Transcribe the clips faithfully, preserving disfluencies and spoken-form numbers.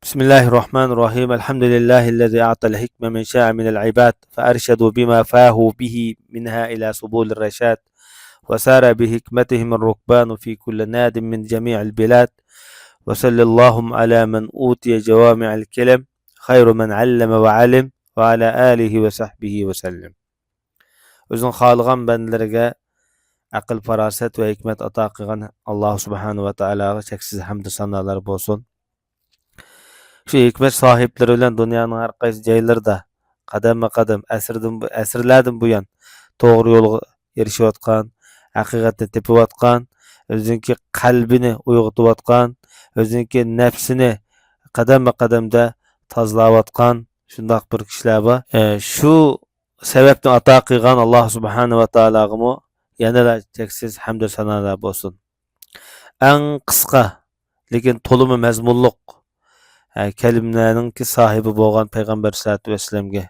بسم الله الرحمن الرحيم. الحمد لله الذي أعطى الحكمة من شاء من العباد، فأرشدوا بما فاهوا به منها إلى سبل الرشاد، وسار بحكمتهم الركبان في كل ناد من جميع البلاد، وصلى اللهم على من أوتي جوامع الكلم، خير من علم وعلم، وعلى آله وصحبه وسلم. ئۆزىنىڭ خالىغان بەندىلىرىگە ئەقىل، پاراسەت ۋە ھېكمەت ئاتا قىلغان ئاللاھ سۇبھانەھۇ ۋە تائالاغا چەكسىز ھەمدۇ سانالار بولسۇن. شۇ ھېكمەت ساھىبلىرى بىلەن دۇنيانىڭ ھەر قايسى جايلىرىدا قەدەممۇ قەدەم، ئەسىردىن بۇ-، ئەسىرلەردىن بۇيان توغرا يولغا ئېرىشىۋاتقان، ھەقىقەتنى تېپىۋاتقان، ئۆزىنىڭكى قەلبىنى ئويغىتىۋاتقان، ئۆزىنىڭكى نەپسىنى قەدەممۇ قەدەمدە تازىلاۋاتقان شۇنداق بىر كىشىلەر بار. ئە، شۇ سەۋەبنى ئاتا قىلغان ئاللاھ سۇبھانەھۇ ۋە تائالاغىمۇ يەنىلا چەكسىز ھەمدۇ سانالار بولسۇن. ئەڭ قىسقا، لېكىن تولىمۇ مەزمۇنلۇق، ئە، كەلىمىلەرنىڭكى ساھىبى بولغان پەيغەمبەر سەللەللاھۇ ئەلەيھى ۋەسەللەمگە،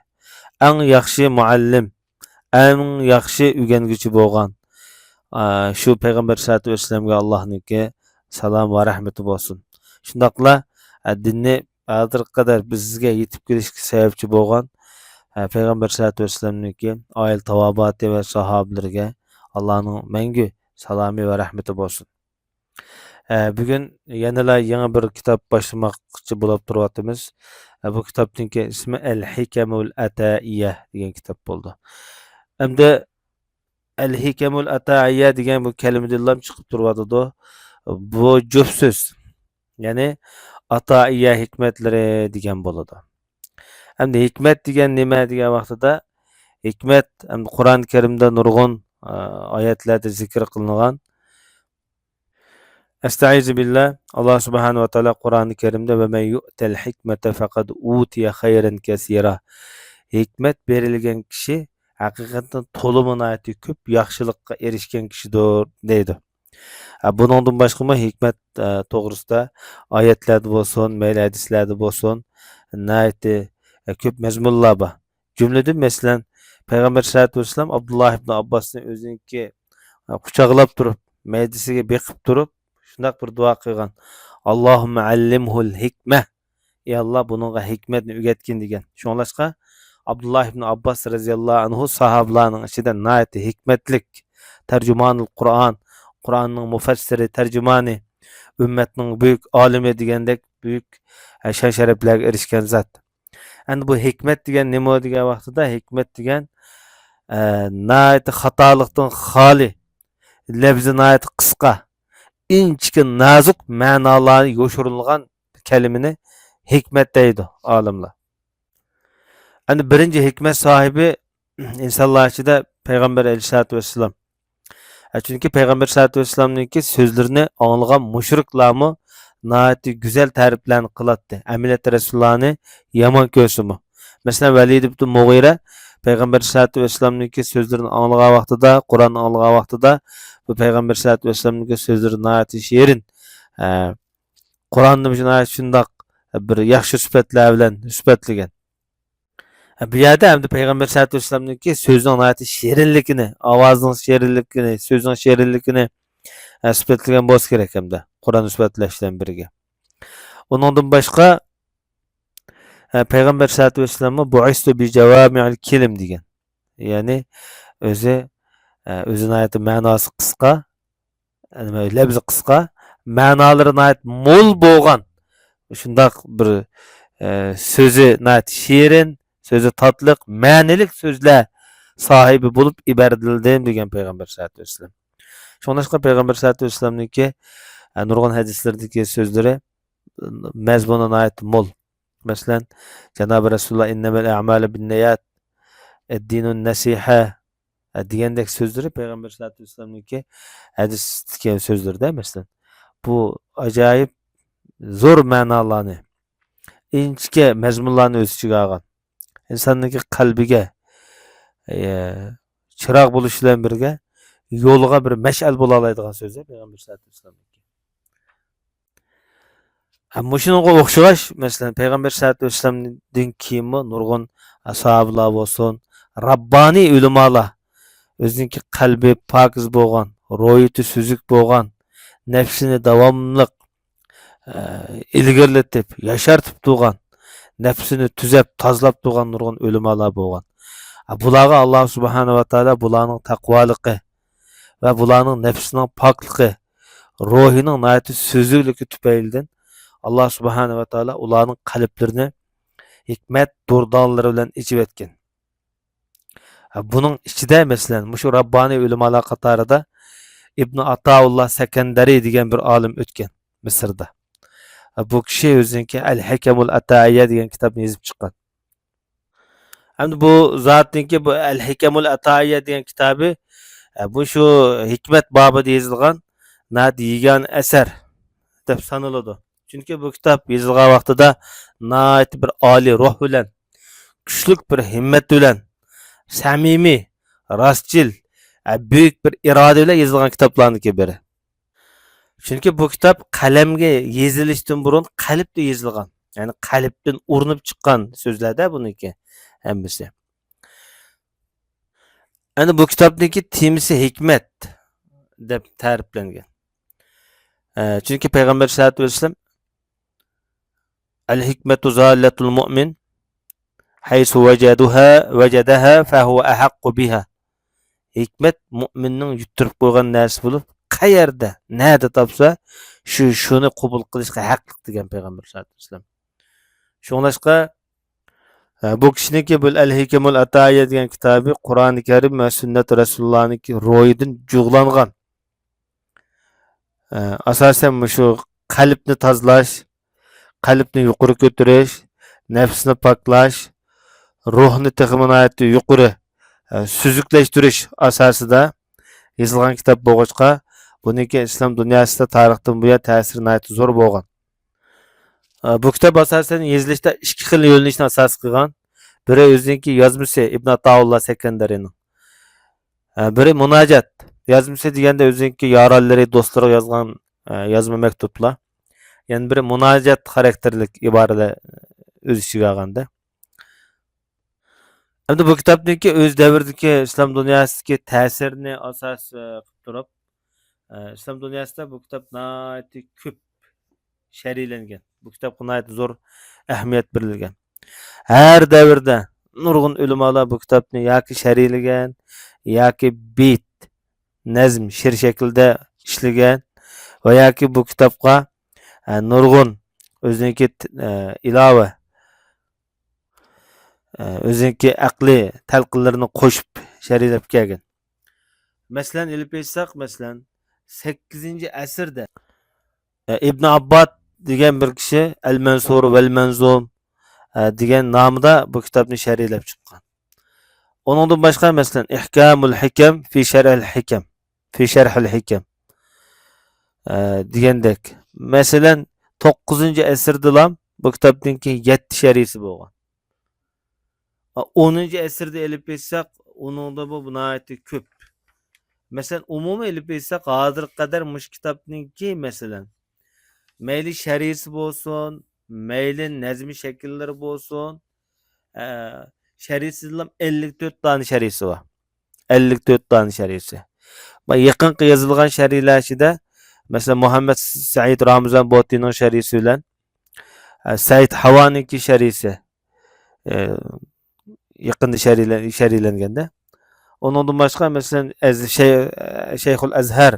ئەڭ ياخشى مۇئەللىم، ئەڭ ياخشى ئۆگەنگۈچى بولغان، ئە، شۇ پەيغەمبەر سەللەللاھۇ ئەلەيھى ۋەسەللەمگە ئاللاھنىڭكى سالام ۋە رەھمىتى بولسۇن. شۇنداقلا، ئە، دىننى ھازىرغا قەدەر بىزگە يېتىپ كېلىشكە سەۋەبچى بولغان، ئە، پەيغەمبەر سەللەللاھۇ ئەلەيھى ۋەسەللەمنىڭكى ئائىلە تاۋابىئاتى ۋە ساھابىلىرىگە ئاللاھنىڭ مەڭگۈ سالامى ۋە رەھمىتى بولسۇن. ئە، بۈگۈن يەنىلا يېڭى بىر كىتاب باشلىماقچى بولۇپ تۇرۇۋاتىمىز. ئە، بۇ كىتابنىڭكى ئىسمى ئەل ھىكەمۇل ئەتائىيە دېگەن كىتاب بولىدۇ. ئەمدى ئەل ھىكەمۇل ئەتائىيە دېگەن بۇ كەلىمىدىنلا چىقىپ تۇرۇۋاتىدۇ. بۇ جۈپ سۆز، يەنى ئاتائىيە ھېكمەتلىرى دېگەن بولىدۇ. ئەمدى ھېكمەت دېگەن نېمە دېگەن ۋاقتىدا، ھېكمەت ئەمدى قۇرئان كەرىمدە نۇرغۇن، ئە، ئايەتلەردە زىكىر قىلىنغان. ئەستەئىزۇ بىللا، ئاللاھ سۇبھانەھۇ ۋە تائالا قۇرئان كەرىمدە، ۋە مەن يۇئتەل ھىكمەتە فەقەد ئۇتىيە خەيرەن كەسىرا. ھېكمەت بېرىلگەن كىشى ھەقىقەتەن تولىمۇ ناھايىتى كۆپ ياخشىلىققا ئېرىشكەن كىشىدۇر، دەيدۇ. ھە، بۇنىڭدىن باشقىمۇ ھېكمەت، ئە، توغرىسىدا ئايەتلەردە بولسۇن، مەيلى ھەدىسلەردە بولسۇن، ناھايىتى، ئە، كۆپ مەزمۇنلار بار. جۈملىدىن، مەسىلەن، پەيغەمبەر سەللەللاھۇ ئەلەيھى ۋەسەللەم ئابدۇللاھ ئىبنى ئابباسنى ئۆزىنىڭكى، ئە، قۇچاقلاپ تۇرۇپ، مەيدىسىگە بېقىپ تۇرۇپ، شۇنداق بىر دۇئا قىلغان، «ئاللاھۇممە ئەللىمھۇل ھىكمە.» «ئى ئاللاھ، بۇنىڭغا ھېكمەتنى ئۆگەتكىن» دېگەن. شۇڭلاشقا، ئابدۇللاھ ئىبنى ئابباس رەزىياللاھۇ ئەنھۇ ساھابىلارنىڭ ئىچىدە ناھايىتى ھېكمەتلىك، تەرجىمانۇل قۇرئان، قۇرئاننىڭ مۇفەسسىرى، تەرجىمانى، ئۈممەتنىڭ بۈيۈك ئالىمى دېگەندەك بۈيۈك، ئە، شان-شەرەپلەرگە ئېرىشكەن زات. ئەمدى بۇ ھېكمەت دېگەن نېمە دېگەن ۋاقتىدا، ھېكمەت دېگەن، ئە، ناھايىتى خاتالىقتىن خالىي، لەپزى ناھايىتى قىسقا، ئىنچىكە نازۇك مەنالار يوشۇرۇنغان كەلىمىنى ھېكمەت دەيدۇ ئالىملار. ئەمدى بىرىنچى ھېكمەت ساھىبى ئىنسانلار ئىچىدە پەيغەمبەر ئەلەيھىسسالاتۇ ۋەسسالام. ئە، چۈنكى پەيغەمبەر سەللەتۇ ۋەسسالامنىڭكى سۆزلىرىنى ئاڭلىغان مۇشرىكلارمۇ ناھايىتى گۈزەل تەرىپلەرنى قىلاتتى. ئەمەلىيەتتە رەسۇلۇللانى يامان كۆرسىمۇ. مەسىلەن، ۋەلىد ئىبنى مۇغىرە پەيغەمبەر سەللەتۇ ۋەسسالامنىڭكى سۆزلىرىنى ئاڭلىغان ۋاقتىدا، قۇرئاننى ئاڭلىغان ۋاقتىدا، بۇ پەيغەمبەر سەللەتۇ ۋەسسالامنىڭكى سۆزلىرى ناھايىتى شېرىن. ئە، قۇرئاننى مۇشۇ ناھايىتى شۇنداق بىر ياخشى سۈپەتلەر بىلەن سۈپەتلىگەن. بۇ يەردە ئەمدى پەيغەمبەر سەللەتۇ ۋەسسالامنىڭكى سۆزىنىڭ ناھايىتى شېرىنلىكىنى، ئاۋازىنىڭ شېرىنلىكىنى، سۆزىنىڭ شېرىنلىكىنى، ئە، سۈپەتلىگەن بولسا كېرەك ھەمدە قۇرئان سۈپەتلەش بىلەن بىرگە. ئۇنىڭدىن باشقا، ئە، پەيغەمبەر سەللەتۇ ۋەسسالاممۇ بۇئىستۇ بىجاۋامىئىل كېلىم دېگەن. يەنى ئۆزى، ئە، ئۆزى ناھايىتى مەناسى قىسقا، نېمە، لەپزى قىسقا، مەنالىرى ناھايىتى مول بولغان، شۇنداق بىر، ئە، سۆزى ناھايىتى شېرىن، سۆزى تاتلىق، مەنىلىك سۆزلەر ساھىبى بولۇپ ئىبەرىلدىم دېگەن پەيغەمبەر سەللەتۇ ۋەسسالام. شۇڭلاشقا پەيغەمبەر سەللەتۇ ۋەسسالامنىڭكى، ئە، نۇرغۇن ھەدىسلىرىدىكى سۆزلىرى مەزمۇنى ناھايىتى مول. مەسىلەن، جانابى رەسۇلۇللا، «ئىننەمەل ئەمالۇ بىننىيات، ئەددىنۇن نەسىھە» دېگەندەك سۆزلىرى پەيغەمبەر سەللەتۇ ۋەسسالامنىڭكى ھەدىستىكى سۆزلىرىدە، مەسىلەن، بۇ ئاجايىپ زور مەنالارنى، ئىنچىكە مەزمۇنلارنى ئۆز ئىچىگە ئالغان، ئىنساننىڭكى قەلبىگە، ئە، چىراغ بولۇش بىلەن بىرگە يولىغا بىر مەشئەل بولالايدىغان سۆزلەر پەيغەمبەر سەللەتۇ ۋەسسالامنىڭكى. ھە، مۇشۇنىڭغا ئوخشىغاچ، مەسىلەن، پەيغەمبەر سەللەتۇ ۋەسسالامدىن كېيىنمۇ نۇرغۇن ساھابىلار بولسۇن، راببانىي ئۆلىمالار، ئۆزىنىڭكى قەلبى پاكىز بولغان، روھىيىتى سۈزۈك بولغان، نەپسىنى داۋاملىق، ئە، ئىلگىرىلىتىپ، ياشارتىپ تۇرغان، نەپسىنى تۈزەپ، تازىلاپ تۇرغان نۇرغۇن ئۆلىمالار بولغان. ئە، بۇلارغا ئاللا سۇبھانەھۇ ۋە تائالا بۇلارنىڭ تەقۋالىقى ۋە بۇلارنىڭ نەپسىنىڭ پاكلىقى، روھىنىڭ ناھايىتى سۈزۈكلۈكى تۈپەيلىدىن ئاللا سۇبھانەھۇ ۋە تائالا ئۇلارنىڭ قەلبلىرىنى ھېكمەت دۇردانىلىرى بىلەن ئېچىۋەتكەن. ھە، بۇنىڭ ئىچىدە، مەسىلەن، مۇشۇ راببانىي ئۆلىمالار قاتارىدا ئىبن ئاتائۇللا سەكەندەرى دېگەن بىر ئالىم ئۆتكەن مىسىردا. ھە، بۇ كىشى ئۆزىنىڭكى ئەل ھىكەمۇل ئاتائىيە دېگەن كىتابنى يېزىپ چىققان. ئەمدى بۇ زاتنىڭكى بۇ ئەل ھىكەمۇل ئاتائىيە دېگەن كىتابى، ھە، بۇ شۇ ھېكمەت بابىدا يېزىلغان ناھايىتى يېگانە ئەسەر دەپ سانىلىدۇ. چۈنكى بۇ كىتاب يېزىلغان ۋاقتىدا ناھايىتى بىر ئالىي روھ بىلەن، كۈچلۈك بىر ھىممەت بىلەن، سەمىمىي، راستچىل، ھە، بۈيۈك بىر ئىرادە بىلەن يېزىلغان كىتابلارنىڭكى بىرى. چۈنكى بۇ كىتاب قەلەمگە يېزىلىشتىن بۇرۇن قەلبتە يېزىلغان، يەنى قەلبتىن ئۇرۇنۇپ چىققان سۆزلەردە بۇنىڭكى ھەممىسى. ئەنە بۇ كىتابنىڭكى تېمىسى ھېكمەت دەپ تەرىپلەنگەن. ئە، چۈنكى پەيغەمبەر سەللەللاھۇ ئەلەيھى ۋەسەللەم، «الحكمة ضالة المؤمن حيث وجدها، وجدها فهو أحق بها.» ھېكمەت مۇئمىننىڭ يۈتتۈرۈپ قويغان نەرسىسى بولۇپ، قەيەردە، نەدە تاپسا، شۇ، شۇنى قوبۇل قىلىشقا ھەقلىق دېگەن پەيغەمبەر سەللەللاھۇ ئەلەيھى ۋەسەللەم. شۇڭلاشقا، ئە، بۇ كىشىنىڭكى بۇ ئەل ھىكەمۇل ئاتائىيە دېگەن كىتابى قۇرئانى كەرىم ۋە سۈننەت رەسۇلۇللانىڭكى روھىدىن جۇغلانغان. ئە، ئاساسەن مۇشۇ قەلبنى تازىلاش، قەلبنى يۇقىرى كۆتۈرۈش، نەپسنى پاكلاش، روھنى تېخىمۇ ناھايىتى يۇقىرى، ئە، سۈزۈكلەشتۈرۈش ئاساسىدا يېزىلغان كىتاب بولغاچقا، بۇنىڭكى ئىسلام دۇنياسىدا تارىختىن بۇيان تەسىرى ناھايىتى زور بولغان. ئە، بۇ كىتاب ئاساسەن يېزىلىشتا ئىككى خىل يۆنىلىشنى ئاساس قىلغان. بىرى ئۆزىنىڭكى يازمىسى ئىبن ئاتائۇللا سەكەندەرىنىڭ. ئە، بىرى مۇناجات يازمىسى دېگەندە ئۆزىنىڭكى يارەنلىرى، دوستلىرىغا يازغان، ئە، يازما مەكتۇپلار. يەنە بىرى مۇناجات خاراكتېرلىك ئىبارىلەر ئۆز ئىچىگە ئالغاندا. ئەمدى بۇ كىتابنىڭكى ئۆز دەۋرىدىكى ئىسلام دۇنياسىدىكى تەسىرىنى ئاساس، ئە، قىلىپ تۇرۇپ، ئە، ئىسلام دۇنياسىدا بۇ كىتاب ناھايىتى كۆپ شەرھلەنگەن. بۇ كىتابقا ناھايىتى زور ئەھمىيەت بېرىلگەن. ھەر دەۋردە نۇرغۇن ئۆلىمالار بۇ كىتابنى ياكى شەرھلىگەن، ياكى بېيىت، نەزم، شېئىر شەكلىدە ئىشلىگەن ۋە ياكى بۇ كىتابقا، ئە، نۇرغۇن ئۆزىنىڭكى، ئە، ئىلاۋە، ئە، ئۆزىنىڭكى ئەقلىي تەلقىنلىرىنى قوشۇپ شەرھلەپ كەلگەن. مەسىلەن، ئېلىپ ئېيتساق، مەسىلەن، سەككىزىنچى ئەسىردە، ئە، ئىبن ئابباد دېگەن بىر كىشى ئەل مەنسۇر ۋەل مەنزۇم، ئە، دېگەن نامىدا بۇ كىتابنى شەرھلەپ چىققان. ئۇنىڭدىن باشقا، مەسىلەن، ئىھكامۇل ھىكەم فى شەرھىل ھىكەم، فى شەرھىل ھىكەم، ئە، دېگەندەك. مەسىلەن، توققۇزىنچى ئەسىردىلا بۇ كىتابنىڭكى يەتتە شەرھىسى بولغان. ئونىنچى ئەسىردە ئېلىپ ئېيتساق، ئۇنىڭدىمۇ ناھايىتى كۆپ. مەسىلەن، ئومۇمىي ئېلىپ ئېيتساق، ھازىرغا قەدەر مۇشۇ كىتابنىڭكى، مەسىلەن، مەيلى شەرھىسى بولسۇن، مەيلى نەزمىي شەكىللىرى بولسۇن، ئە، شەرھىسىدىلا ئەللىك تۆت دانە شەرھىسى بار. ئەللىك تۆت دانە شەرھىسى. ما يېقىنقى يېزىلغان شەرھلەر ئىچىدە، مەسىلەن، مۇھەممەد سەئىد رامىزان بوتىنىڭ شەرھىسى بىلەن، ئە، سەئىد ھاۋانىڭكى شەرھىسى، ئە، يېقىندا شەرھلە-، شەرھلەنگەندە. ئۇنىڭدىن باشقا، مەسىلەن، ئەز-، شەي-، شەيخۇل ئەزھەر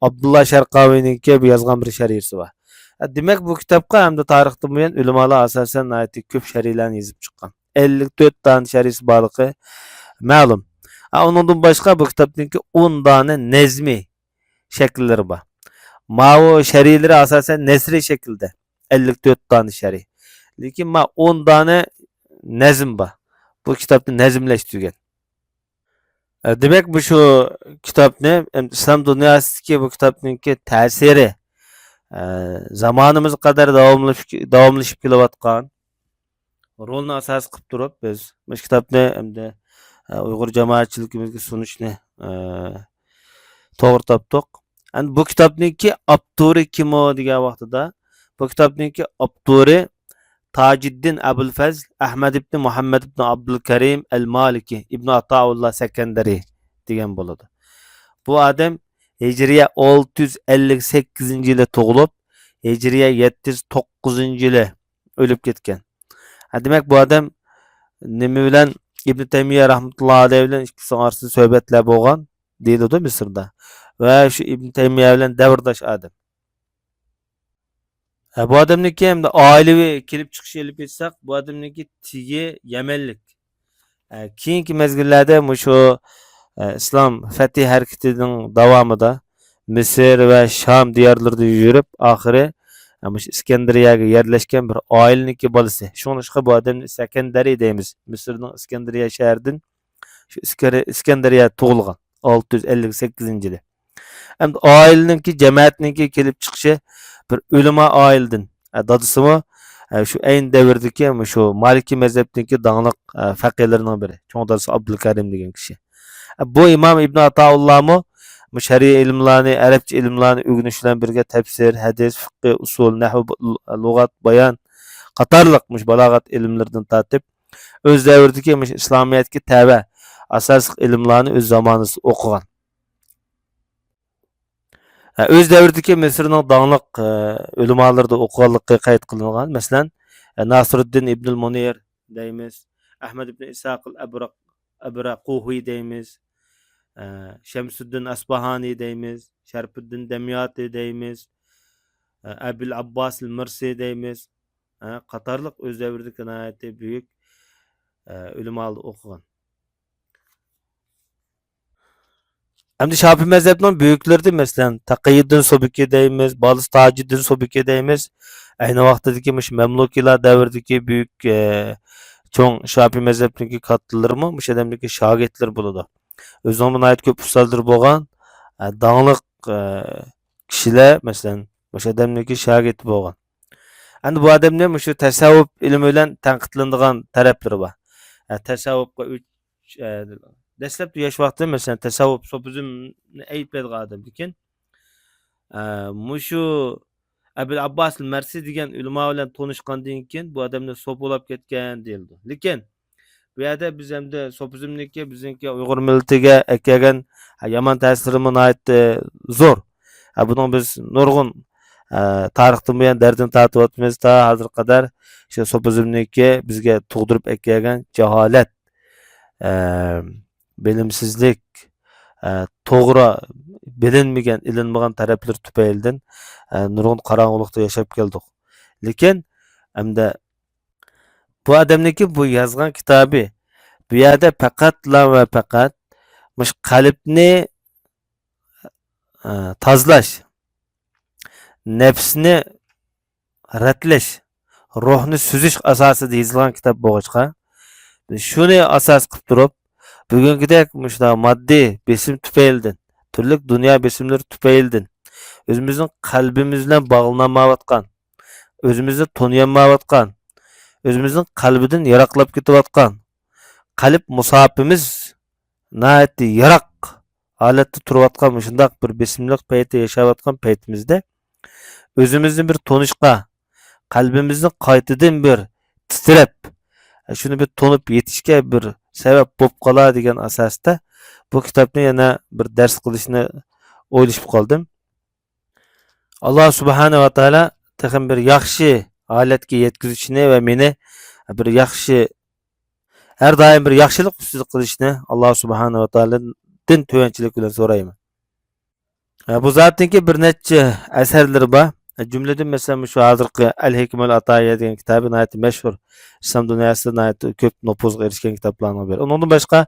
ئابدۇللا شەرقاۋىنىڭكى يازغان بىر شەرھىسى بار. ئە، دېمەك، بۇ كىتابقا ھەمدە تارىختىن بۇيان ئۆلىمالار ئاساسەن ناھايىتى كۆپ شەرھلەرنى يېزىپ چىققان. ئەللىك تۆت دانە شەرھىسى بارلىقى مەلۇم. ئە، ئۇنىڭدىن باشقا بۇ كىتابنىڭكى ئون دانە نەزمىي شەكىللىرى بار. ماۋۇ شەرھلىرى ئاساسەن نەسرىي شەكىلدە، ئەللىك تۆت دانە شەرھ. لېكىن ما ئون دانە نەزم بار. بۇ كىتابنى نەزملەشتۈرگەن. ئە، دېمەك، بۇ شۇ كىتابنى، ئەم، ئىسلام دۇنياسىدىكى بۇ كىتابنىڭكى تەسىرى، ئە، زامانىمىزغا قەدەر داۋاملىشىپ، داۋاملىشىپ كېلىۋاتقان رولنى ئاساس قىلىپ تۇرۇپ، بىز مۇشۇ كىتابنى ئەمدى، ئە، ئۇيغۇر جامائەتچىلىكىمىزگە سۇنۇشنى، ئە، توغرا تاپتۇق. ئەمدى بۇ كىتابنىڭكى ئاپتورى كىم ئۇ دېگەن ۋاقتىدا، بۇ كىتابنىڭكى ئاپتورى تاجىددىن ئەبۇل فەزل ئەھمەد ئىبنى مۇھەممەد ئىبنى ئابدۇل كەرىم ئەل مالىكى ئىبنى ئاتائۇللا سەكەندەرى دېگەن بولىدۇ. بۇ ئادەم ھىجرىيە ئالتە يۈز ئەللىك سەككىزىنچى يىلى تۇغۇلۇپ، ھىجرىيە يەتتە يۈز توققۇزىنچى يىلى ئۆلۈپ كەتكەن. ھە، دېمەك، بۇ ئادەم نېمە بىلەن، ئىبن تەيمىيە رەھمەتۇللا ئەلەيھ بىلەن ئىككىسىنىڭ ئارىسىدا سۆھبەتلەر بولغان دېيىلىدۇ مىسىردا. ۋە شۇ ئىبن تەيمىيە بىلەن دەۋرداش ئادەم. ھە، بۇ ئادەمنىڭكى ھەمدە ئائىلىۋى كېلىپ چىقىشى ئېلىپ ئېيتساق، بۇ ئادەمنىڭكى تېگى يەمەنلىك. ھە، كېيىنكى مەزگىللەردە مۇشۇ، ھە، ئىسلام فەتھى ھەرىكىتىنىڭ داۋامىدا مىسىر ۋە شام دىيارلىرىدا يۈرۈپ، ئاخىرى، ھە، مۇشۇ ئىسكەندەرىيەگە يەرلەشكەن بىر ئائىلىنىڭكى بالىسى. شۇڭلاشقا بۇ ئادەمنى سەكەندەرى دەيمىز. مىسىرنىڭ ئىسكەندەرىيە شەھىرىدىن شۇ ئىسكەرە-، ئىسكەندەرىيە تۇغۇلغان، ئالتە يۈز ئەللىك سەككىزىنچى يىلى. ئەمدى ئائىلىنىڭكى، جەمەتنىڭكى كېلىپ چىقىشى بىر ئۆلىما ئائىلىدىن. ئە، دادىسىمۇ، ئە، شۇ ئەينى دەۋردىكى شۇ مالىكىي مەزھەپنىڭكى داڭلىق، ئە، فەقىھلىرىنىڭ بىرى. چوڭ دادىسى ئابدۇلكەرىم دېگەن كىشى. ئە، بۇ ئىمام ئىبن ئاتائۇللامۇ شەرئىي ئىلىملارنى، ئەرەبچە ئىلىملارنى ئۆگىنىش بىلەن بىرگە تەپسىر، ھەدىس، فىقھى، ئۇسۇل، نەھۋ، لۇغەت، بايان قاتارلىق مۇشۇ بالاغەت ئىلىملىرىدىن تارتىپ، ئۆز دەۋرىدىكى مۇشۇ ئىسلامىيەتكە تەۋە ئاساسلىق ئىلىملارنى ئۆز زامانىسىدا ئوقۇغان. ھە، ئۆز دەۋرىدىكى مىسىرنىڭ داڭلىق، ئە، ئۆلىمالىرىدا ئوقۇغانلىقى قەيت قىلىنغان. مەسىلەن، ئە، ناسىرۇددىن ئىبنۇل مۇنىر دەيمىز، ئەھمەد ئىبن ئىسھاقىل ئەبرا-، ئەبرەقۇھى دەيمىز، ئە، شەمسۇددىن ئەسباھانى دەيمىز، شەرپۇددىن دەمياتى دەيمىز، ئە، ئەبىل ئابباسىل مىرسى دەيمىز، ئە، قاتارلىق ئۆز دەۋرىدىكى ناھايىتى بۈيۈك، ئە، ئۆلىمالاردا ئوقۇغان. ئەمدى شاپىي مەزھەپنىڭ بۈيۈكلىرىدىن، مەسىلەن، تەقىيىددىن سۇبكى دەيمىز، بالىس تاجىددىن سۇبكى دەيمىز. ئەينى ۋاقتىدىكى مۇشۇ مەملۇكىيلار دەۋرىدىكى بۈيۈك، ئە، چوڭ شاپىي مەزھەپنىڭكى كاتتىلىرىمۇ مۇشۇ ئادەمنىڭكى شاگىرتلىرى بولىدۇ. ئۆزىنىڭ ناھايىتى كۆپ ئۇستازلىرى بولغان، ئە، داڭلىق، ئە، كىشىلەر، مەسىلەن، مۇشۇ ئادەمنىڭكى شاگىرتى بولغان. ئەمدى بۇ ئادەمنى مۇشۇ تەسەۋۋۇپ ئىلمى بىلەن تەنقىدلىنىدىغان تەرەپلىرى بار. ئە، تەسەۋۋۇپقا ئۆچ-، ئە، دەسلەپتە ياش ۋاقتىدا، مەسىلەن، تەسەۋۋۇپ، سوپىزمنى ئەيىبلەيدىغان ئادەم. لېكىن، ئە، مۇشۇ ئەبۇل ئابباس مەرسى دېگەن ئۆلىما بىلەن تونۇشقاندىن كېيىن، بۇ ئادەمنى سوپىلاپ كەتكەن دېيىلىدۇ. لېكىن، بۇ يەردە بىز ئەمدى سوپىزمنىڭكى، بىزنىڭكى ئۇيغۇر مىللىتىگە ئەكەلگەن، ھە، يامان تەسىرىمۇ ناھايىتى زور. ھە، بۇنىڭ بىز نۇرغۇن، ھە، تارىختىن بۇيان دەردىنى تارتىۋاتىمىز، تا ھازىرغا قەدەر شۇ سوپىزمنىڭكى بىزگە تۇغدۇرۇپ ئەكەلگەن جاھالەت، ھە، بىلىمسىزلىك، ھە، توغرا بىلىنمىگەن، ئېلىنمىغان تەرەپلىرى تۈپەيلىدىن، ھە، نۇرغۇن قاراڭغۇلۇقتا ياشاپ كەلدۇق. لېكىن ئەمدى بۇ ئادەمنىڭكى بۇ يازغان كىتابى، بۇ يەردە پەقەتلا ۋە پەقەت مۇشۇ قەلبنى، ئە، تازىلاش، نەپسنى رەتلەش، روھنى سۈزۈش ئاساسىدا يېزىلغان كىتاب بولغاچقا، بىز شۇنى ئاساس قىلىپ تۇرۇپ، بۈگۈنكىدەك مۇشۇنداق ماددىي بېسىم تۈپەيلىدىن، تۈرلۈك دۇنيا بېسىملىرى تۈپەيلىدىن ئۆزىمىزنىڭ قەلبىمىز بىلەن باغلىنالمايۋاتقان، ئۆزىمىزنى تونۇيالمايۋاتقان، ئۆزىمىزنىڭ قەلبىدىن يىراقلاپ كېتىۋاتقان، قەلب مۇساپىمىز ناھايىتى يىراق ھالەتتە تۇرۇۋاتقان مۇشۇنداق بىر بېسىملىق پەيتتە ياشاۋاتقان پەيتىمىزدە، ئۆزىمىزنى بىر تونۇشقا، قەلبىمىزنى قايتىدىن بىر تىترەپ، شۇنى بىر تونۇپ يېتىشكە بىر سەۋەب بولۇپ قالار دېگەن ئاساستا بۇ كىتابنى يەنە بىر دەرس قىلىشنى ئويلىشىپ قالدىم. ئاللا سۇبھانە ۋە تائالا تېخىمۇ بىر ياخشى ھالەتكە يەتكۈزۈشىنى ۋە مېنى بىر ياخشى، ھەر دائىم بىر ياخشىلىق ئۈستىدە قىلىشنى ئاللا سۇبھانە ۋە تائالادىن تۆۋەنچىلىك بىلەن سورايمەن. ھە، بۇ زاتنىڭكى بىر نەچچە ئەسەرلىرى بار. ھە، جۈملىدىن، مەسىلەن، مۇشۇ ھازىرقى ئەل ھىكمەل ئاتائىيە دېگەن كىتابى ناھايىتى مەشھۇر، ئىسلام دۇنياسىدا ناھايىتى كۆپ نوپۇزغا ئېرىشكەن كىتابلارنىڭ بىرى. ئۇنىڭدىن باشقا،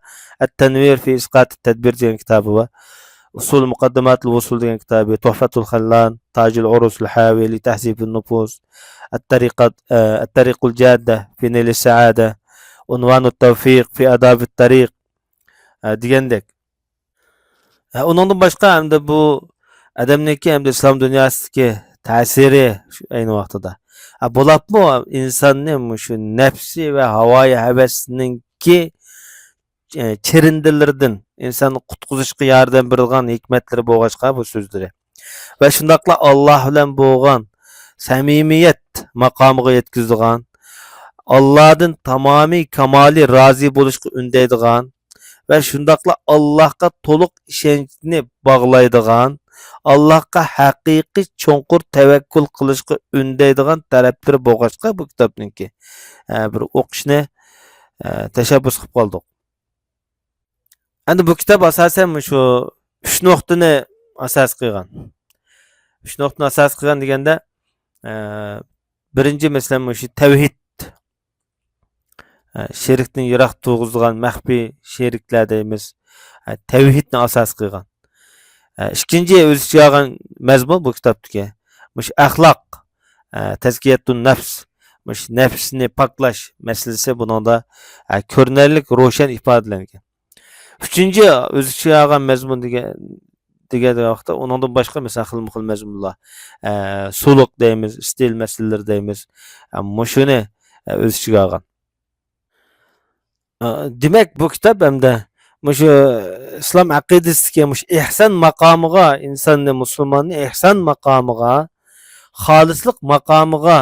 ئەت تەنۋىر فى ئىسقاتىت تەدبىر دېگەن كىتابى بار. ئۇسۇل مۇقەددىماتىل ۋۇسۇل دېگەن كىتابى، تۇھفەتۇل خەللان، تاجىل ئۇرۇسۇل ھەۋى لى تەھزىبىن نۇپۇس، ئەت تەرىقەت، ئە، ئەت تەرىقۇل جاددە فى نەيلىس سەئادە، ئۇنۋانۇت تەۋفىق فى ئادابىت تەرىق، ئە، دېگەندەك. ھە، ئۇنىڭدىن باشقا ئەمدى بۇ ئادەمنىڭكى ئەمدى ئىسلام دۇنياسىدىكى تەسىرى شۇ ئەينى ۋاقتىدا. ھە، بولۇپمۇ ئىنساننى مۇشۇ نەپسى ۋە ھاۋايى ھەۋەسنىڭكى، ئە، چېرىندىلىرىدىن ئىنساننى قۇتقۇزۇشقا ياردەم بېرىدىغان ھېكمەتلىرى بولغاچقا بۇ سۆزلىرى. ۋە شۇنداقلا ئاللا بىلەن بولغان سەمىمىيەت ماقامىغا يەتكۈزىدىغان، ئاللادىن تامامىي كامالىي رازى بولۇشقا ئۈندەيدىغان ۋە شۇنداقلا ئاللاھقا تولۇق ئىشەنچنى باغلايدىغان ئاللاھقا ھەقىقىي چوڭقۇر تەۋەككۈل قىلىشقا ئۈندەيدىغان تەرەپلىرى بولغاچقا، بۇ كىتابنىڭكى، ئە، بىر ئوقۇشنى، ئە، تەشەببۇس قىلىپ قالدۇق. ئەمدى بۇ كىتاب ئاساسەن مۇشۇ ئۈچ نۇقتىنى ئاساس قىلغان. ئۈچ نۇقتىنى ئاساس قىلغان دېگەندە، ئە، بىرىنچى مەسىلەن مۇشۇ تەۋھىد، ئە، شېرىكتىن يىراق تۇرغۇزىدىغان مەخپىي شېرىكلەر دەيمىز. ئە، تەۋھىدنى ئاساس قىلغان. ئە، ئىككىنچى ئۆز ئىچىگە ئالغان مەزمۇن بۇ كىتابتىكى مۇشۇ ئەخلاق، ئە، تەزكىيەتۇن نەپس، مۇشۇ نەپسنى پاكلاش مەسىلىسى بۇنىڭدا، ئە، كۆرۈنەرلىك روشەن ئىپادىلەنگەن. ئۈچىنچى ئۆز ئىچىگە ئالغان مەزمۇن دېگەن، دېگەن ۋاقىتتا ئۇنىڭدىن باشقا مەسىلەن خىلمۇ خىل مەزمۇنلار، ئە، سۇلۇق دەيمىز، ئىستىل مەسىلىلىرى دەيمىز. ئە، مۇشۇنى، ئە، ئۆز ئىچىگە ئالغان. ئە، دېمەك، بۇ كىتاب ھەمدە مۇشۇ ئىسلام ئەقىدىسىدىكى مۇشۇ ئېھسان ماقامىغا، ئىنساننى، مۇسۇلماننى ئېھسان ماقامىغا، خالىسلىق ماقامىغا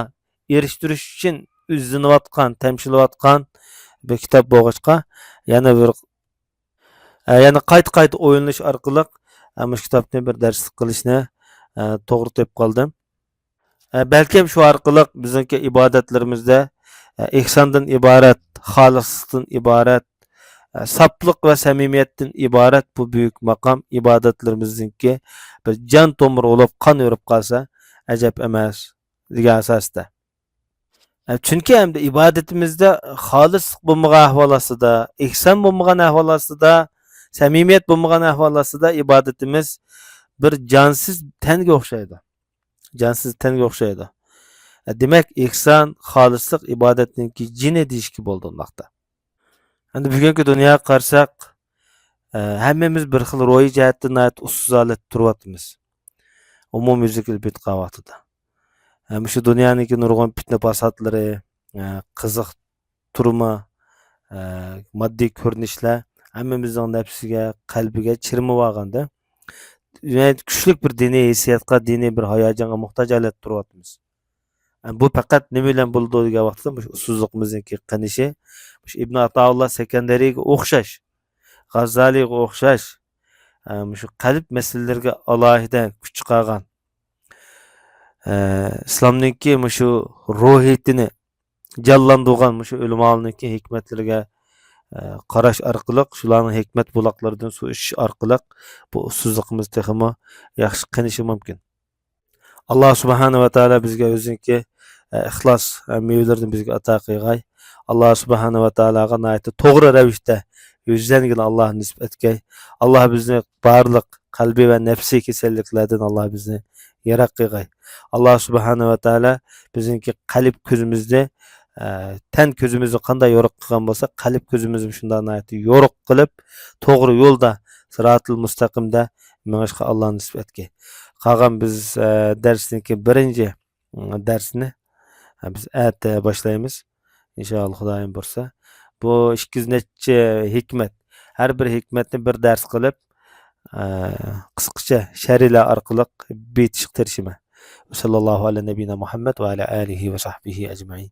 ئېرىشتۈرۈش ئۈچۈن ئىزدىنىۋاتقان، تەمشىلىۋاتقان بىر كىتاب بولغاچقا، يەنە بىر، ئە، يەنە قايتا-قايتا ئويلىنىش ئارقىلىق، ئە، مۇشۇ كىتابنى بىر دەرسلىك قىلىشنى، ئە، توغرا تېپىپ قالدىم. ئە، بەلكىم شۇ ئارقىلىق بىزنىڭكى ئىبادەتلىرىمىزدە، ئە، ئېھساندىن ئىبارەت، خالىسلىقتىن ئىبارەت، ئە، ساپلىق ۋە سەمىمىيەتتىن ئىبارەت بۇ بۈيۈك ماقام ئىبادەتلىرىمىزنىڭكى بىر جان تومۇرى بولۇپ قان يۈرۈپ قالسا ئەجەب ئەمەس دېگەن ئاساستا. ئە، چۈنكى ئەمدى ئىبادىتىمىزدە خالىسلىق بولمىغان ئەھۋال ئاستىدا، ئېھسان بولمىغان ئەھۋال ئاستىدا، سەمىمىيەت بولمىغان ئەھۋال ئاستىدا ئىبادىتىمىز بىر جانسىز تەنگە ئوخشايدۇ. جانسىز تەنگە ئوخشايدۇ. ئە، دېمەك، ئېھسان، خالىسلىق ئىبادەتنىڭكى جېنى دېيىشكە بولىدۇ ئۇنداقتا. ئەمدى بۈگۈنكى دۇنياغا قارىساق، ئە، ھەممىمىز بىر خىل روھىي جەھەتتىن ناھايىتى ئۇسسۇز ھالەتتە تۇرۇۋاتىمىز. ئومۇميۈزلۈك ئېلىپ ئېيتقان ۋاقتىدا. ئە، مۇشۇ دۇنيانىڭكى نۇرغۇن پىتنە پاساتلىرى، ئە، قىزىقتۇرما، ئە، ماددىي كۆرۈنۈشلەر ھەممىمىزنىڭ نەپسىگە، قەلبىگە چىرمىۋالغاندا، ناھايىتى كۈچلۈك بىر دىنىي ھېسسىياتقا، دىنىي بىر ھاياجانغا موھتاج ھالەتتە تۇرۇۋاتىمىز. بۇ پەقەت نېمە بىلەن بولىدۇ دېگەن ۋاقىتتا، مۇشۇ ئۇسسۇزلۇقىمىزنىڭكى قېنىشى، مۇشۇ ئىبن ئاتائۇللا سەكەندەرىگە ئوخشاش، غازالىغا ئوخشاش، ئە، مۇشۇ قەلب مەسىلىلىرىگە ئالاھىدە كۈچ چىقارغان، ئە، ئىسلامنىڭكى مۇشۇ روھىيىتىنى جانلاندۇرغان مۇشۇ ئۆلىمالارنىڭكى ھېكمەتلىرىگە، ئە، قاراش ئارقىلىق، شۇلارنىڭ ھېكمەت بۇلاقلىرىدىن سۇ ئىچىش ئارقىلىق بۇ ئۇسسۇزلۇقىمىز تېخىمۇ ياخشى قېنىشى مۇمكىن. ئاللا سۇبھانە ۋە تائالا بىزگە ئۆزىنىڭكى، ئە، ئىخلاس، ئە، مېۋىلىرىنى بىزگە ئاتا قىلغاي. ئاللا سۇبھانە ۋە تائالاغا ناھايىتى توغرا رەۋىشتە يۈزلەنگىنى ئاللا نېسىپ ئەتكەي. ئاللا بىزنى بارلىق قەلبىي ۋە نەپسىي كېسەللىكلەردىن ئاللا بىزنى يىراق قىلغاي. ئاللا سۇبھانە ۋە تائالا بىزنىڭكى قەلب كۆزىمىزنى، ئە، تەن كۆزىمىزنى قانداق يورۇق قىلغان بولسا، قەلب كۆزىمىزنى شۇنداق ناھايىتى يورۇق قىلىپ، توغرا يولدا، سىراتىل مۇستەقىمدە مېڭىشقا ئاللا نېسىپ ئەتكەي. قالغان بىز، ئە، دەرسنىڭكى بىرىنچى، ئىم، دەرسنى، ئە، بىز ئەتە باشلايمىز. ئىنشائاللا، خۇدايىم بۇيرۇسا. بۇ ئىككى يۈز نەچچە ھېكمەت. ھەر بىر ھېكمەتنى بىر دەرس قىلىپ، ئە، قىسقىچە شەرھلەر ئارقىلىق بېيىتىشقا تىرىشىمەن. ساللاللاھۇ ئەلە نەبىينا مۇھەممەد ۋە ئەلە ئالىھى ۋە سەھبىھى ئەجمەئىن.